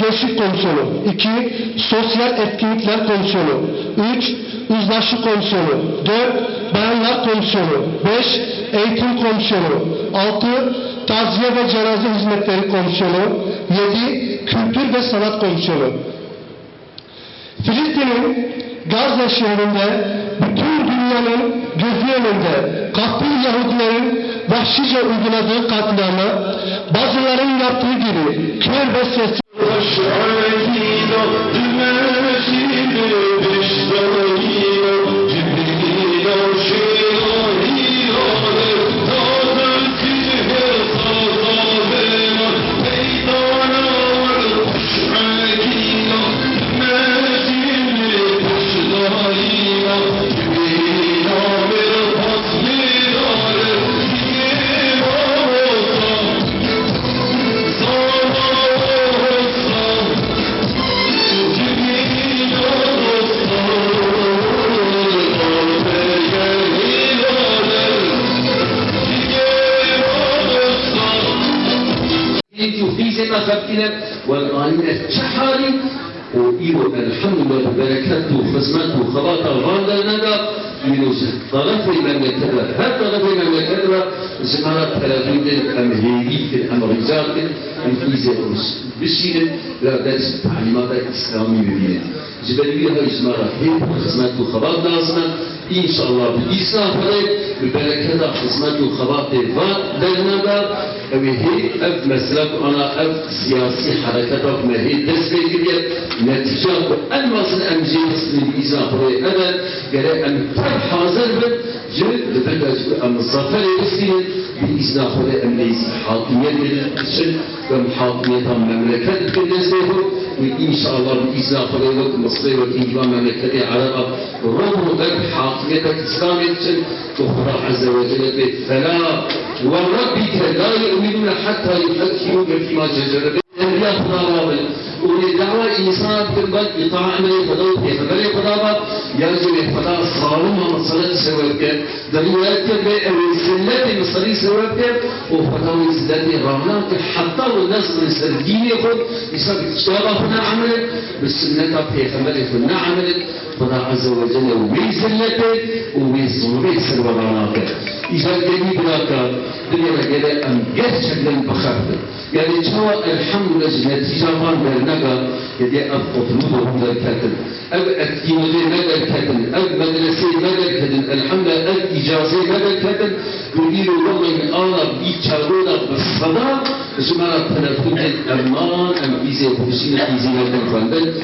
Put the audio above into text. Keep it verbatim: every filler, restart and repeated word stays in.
Gençlik Komisyonu. iki. Sosyal Etkinlikler Komisyonu. üç. Uzlaşı Komisyonu. dört. Bayanlar Komisyonu. beş. Eğitim Komisyonu. altı. Taziye ve Cenaze Hizmetleri Komisyonu. yedi. Kültür ve Sanat Komisyonu. Filistin'in Gazze şehrinde bütün dünyanın gözü önünde katili Yahudilerin vahşice uyguladığı katliamı, bazılarının yaptığı gibi kör ve sessiz Êdî û qîzê me xebitîne, wan anîne çi halî û îro elhamdulillah bi bereket û xizmet û xebata van derneda, îro ji tarafê memleket re, her tarafê memleket re ji me re telefon kirin, em hêvî dikin, em rica dikin, em qîzê xwe bişînin, ya dest talîmata îslamî bibînin. Ji ber wî hay ji me re hêvî xizmet û xebat lazim e. Înşallah bi îzna Xwedê, bi bereketa xizmet û xebatê van derneda, ew ê hê ev mesele ku ana ev siyasî hereketa ku me hê dest pê kiriye, netîca ku en mezin em jê bistînin bi îzna Xwedê ev e, gere em tev hazir bin, ji li vir de jî ku em zaferê bistînin, bi îzna Xwedê em nêzî hakimiyetê diçin, ku em hakimiyeta memleket bikin destê xwe û înşallah bi îzna Xwedê wek Misrê, wek hîn van memleketê Ereba Roma ber hakimiyeta Îslamê diçin ku Xweda Azze ve Celle bê fela ve rabbike la yu'minune hatta yuhekkimuke fîma şecere beynehum. Em ya Xweda rabin û lê dawa însan bikin, bak îtaa emrê Xweda û Pêxemberê Xweda ba, ya jî wê Xweda zalim a Misirî sewer ke. Di rîwayetê bê ew ê zilletê Misirî sewer ke û Xweda wê zilletê ranake heta wê nezirin ser dînê xwe, îsa bi kitaba xwe neemilin, bi sunneta Pêxemberê xwe neemilin. Xweda Azze ve Celle wê zilletê û wê zulmê ser we ranake. Îcar gelî biraka, binêre gele em gerçekten bi xev bin. Yanî çawa elhamdulillah ji netîca van dernega, yedê ev qutlû de hûn derketin. Ev etkinliğê me derketin, ev medreseyê me derketin, elhamdülillah ev îcazeyê me derketin, ku îro wellahî min ana bî çagoda bi seda ji me re telefon dên, eman em qîzê xwe bişînin, qîzî nekin xwendin.